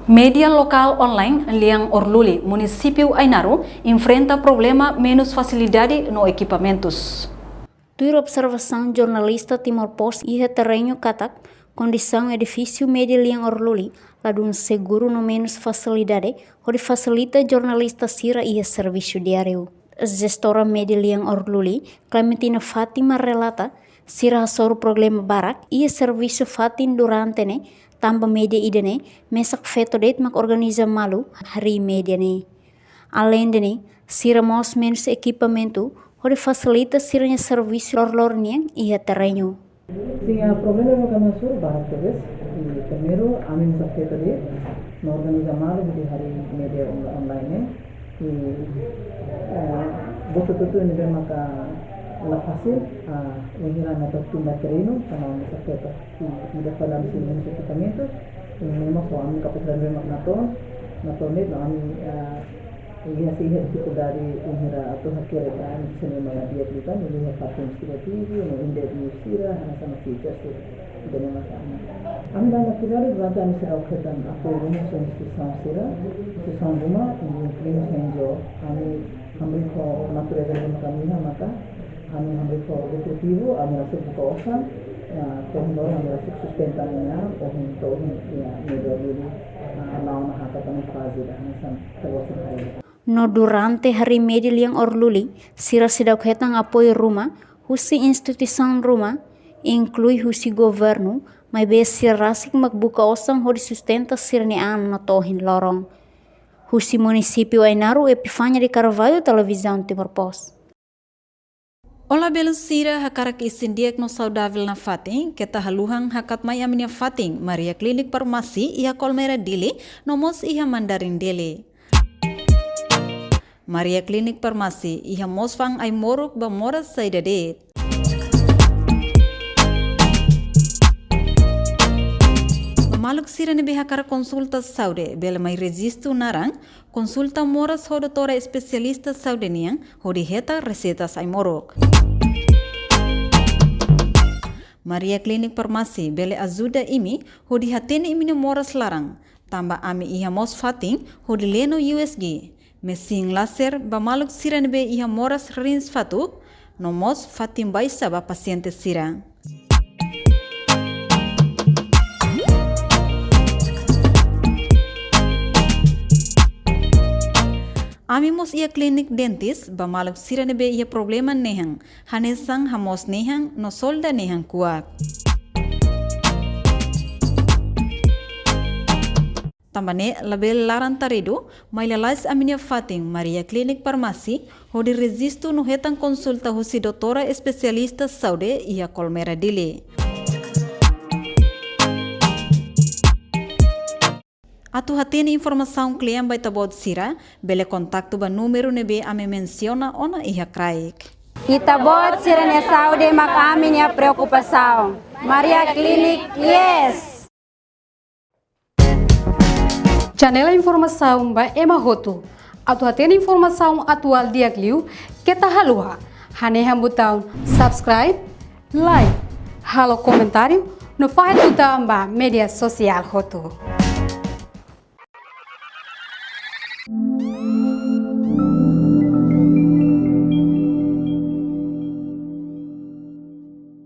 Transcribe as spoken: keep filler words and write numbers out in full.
Média lokál online lian Orluli, munisípiu Ainaro, enfrenta problema menus fasilidade no ekipamentus. Tuir observasaun jornalista Timor Post iha terreñu katak, kondisaun edifísiu média lian Orluli ladún seguru no menus fasilidade hodi fasilita jornalista sira iha servisu diáriu. Jestora média lian Orluli, Clementina Fátima relata, sira hasoru problema barak iha servisu fatin durante ne'e, tanba média ida-ne'e mesak feto de'it mak organiza malu harii média ne'e. Aleinde ne'e, sira mós menus ekipamentu hodi fasilita sira-nia servisu loroloron nian iha terreñu. Sin, ah, problema ne'ebé mak ami hasoru barak tebes. I primeiru, ami mesak feto de'it, no organiza malu hodi harii média on-, online ne'e. I, eh, buat hotu-hotu ne'ebé maka la fasil, ah, wainhira ami atu tun ba terreñu, tanba ami mesak feto. I, i ida fali ami sei menus ekipamentu, i memang ho ami kapasidade ne'ebé mak natoon, natoon de'it, no ami, ah, iha sei iha difikuldade wainhira atu hakerek, ah, ami sei mai di'ak liután, iha parte investigativu, no inde news sira, hanesan feature sira, ida-ne'e mak ami. Ami dadaun durante ami seidauk hetan apoiu ruma husi instituisaun sira, instituisaun ruma, i incluindo N G O, ami hamriik ho natureza ne'ebé mak ami iha maka, ami hamriik ho lukrativu, ami rasik buka osan, ya, to'o ohin loron ami rasik sustenta ami-nia an, ohin to'o ohin, ya, média Orluli, ah, la'o ona hakat ona faze ida hanesan ita-boot sira haree. No durante harii média lian Orluli, sira seidauk hetan apoiu ruma husi instituisaun ruma, inklui husi governu, maibé sira rasik mak buka osan hodi sustenta sira-nia an no to'o ohin loron. Husi munisípiu Ainaro, Epifania de Carvalho, Televizaun Timor Post. Olá belun sira, hakarak isin di'ak no saudavel nafatin, keta haluha hakat mai ami-nia fatin, Maria Clinic Farmasi, iha Colmera Dili, no mós iha Mandarin Dili. Maria Clinic Farmasi, iha mós fa'an ai-moruk ba moras saida de'it. Ba maluk sira ne'ebé hakarak konsulta saúde, bele mai rejistu naran, konsulta moras ho doutora espesialista saúde nian, hodi hetan reseitas ai-moruk. Maria Clinic Farmasi bele ajuda imi hodi hatene imi-nia moras laran, tanba ami iha mós fatin hodi leno U S G, mesin laser ba maluk sira ne'ebé iha moras rins fatuk, no mós fatin baixa ba pasiente sira. Ami mós iha klinik dentis ba maluk sira ne'ebé iha problema nehan, hanesan hamoos nehan no solda nehan kuak. Tanba ne'e labele laran taridu, mai lalais ami-nia fatin Maria Clinic Farmasi, hodi rejistu no hetan konsulta husi doutora espesialista saúde iha Colmera Dili. Atu hatene informasaun kle'an ba ita-boot sira, bele kontaktu ba númeru ne'ebé ami mensiona ona iha kraik. Ita-boot sira-nia saúde mak ami-nia preokupasaun. Maria Clinic, yes! Janela informasaun ba ema hotu. Atu hatene informasaun atuál di'ak liu, keta haluha hanehan butaun subscribe, like, halo komentáriu, no fahe tutan ba média sosiál hotu.